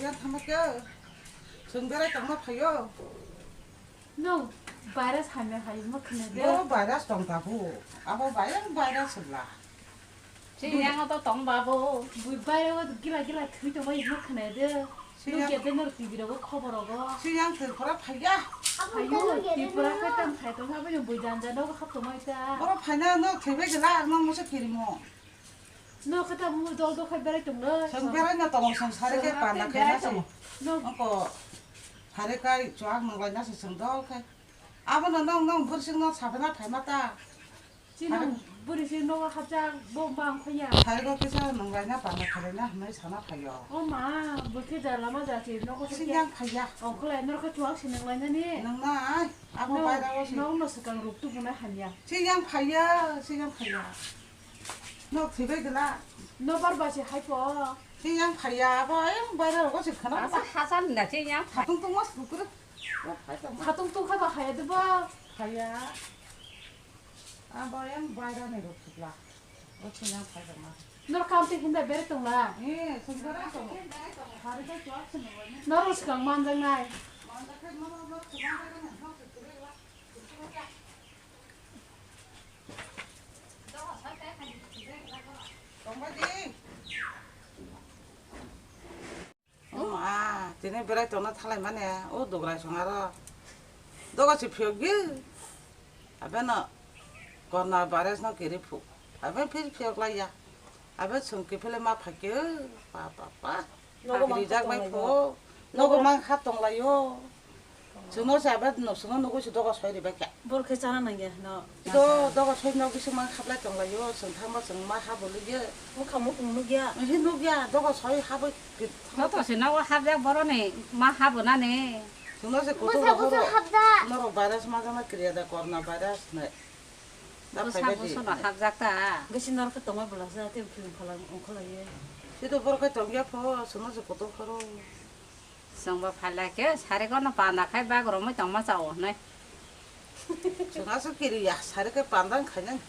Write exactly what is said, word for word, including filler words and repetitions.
Yang thangma khe, chwng berai tongma phaio. No, virus hamya hai ma khna de. Bo virus tong tabu. Abo bayang virus la. Chini yang to tong babo. Bui bairo gila gila thui tongma ma khna de. Chini yang. Nung kete nor T V rogo khobor rogo. Chini yang thwi phora phaiya. Ayo, Tripura khe tang khai tong ha, bini bui janja nogo hap tongma ita. Boro phaina no thwibai gela, no musa kirimo. No khe ta mu dol dol khai berai tong no. Seng berai no tongo, seng sari khe panda khai na tongo. No. Oko sari kai chuak nang lai na se seng dol khai. Abo no nong nong bursing no sabana phai mata. Chini buri se nogo hapjak bo bang khoya. Sari go kisa nang lai na panda khai na hwnwi sana phaio. O ma, bo khe jala ma ja se nogo. Sing yang phaiya. Ongkholai nor khe chuak se nang lai na ni. Nang na ai, abo baira o se. Nong no swkang ruk tu buna hamya. Sing yang phaiya, sing yang phaiya. Nok thwibai gela. No bar ba se hai po. Sing yang phaiya, abo ayang baira rogo se khana. Asa hasan na sing yang phai. Khatung tungma sukure. Khatung tungkha ba haya de ba. Phaiya. Abo ayang baira ni rok thwkla. Bo sing yang phai tongma. Nor kam te hinda bere tongla. Eh, sing berai tong. Hari ta chuak se no. Nor swkang manjak nai. Manjak khe no, no, no, chuak manjak nai, no, chuak manjak nai. O ma, tini berai tongna thalai mani, o dograi song aro. Doga se phiyok di. Abe no corona virus no kiri phu. Abe phir phiyok lai ya. Abe song kiphile ma phai ke, pa, pa, pa. Nogo mang kha tong lai phu. Nogo mang kha tong lai o. Chwngno se abo no, chwngno nugwi se doga soi ribai kha. Bor khe chana nangya no. Do, doga soi no bising mang khablai tong lai o, chwng thangma chwng ma ha bo lugya. Bwkha mukhung nukya. Hi nukya, doga soi ha bo. No to se no hapjak boroni ma ha bo nani. Chwngno se kutung rohoro. Norok virus ma jana kriya da corona virus nai. Da bwsa phai bai di. Bwsa no hapjak ta. Bisi norok khe tongma bwlak sa, tei film phalang ongkholai ye. Sito borok khe tongya pho, chwngno se kutung pharo. Chwngbo phailai khe, sari kono panda khai bag romwi tongma chao hwnwi. Chwng aswk kiriya, sari khe panda wng khainai.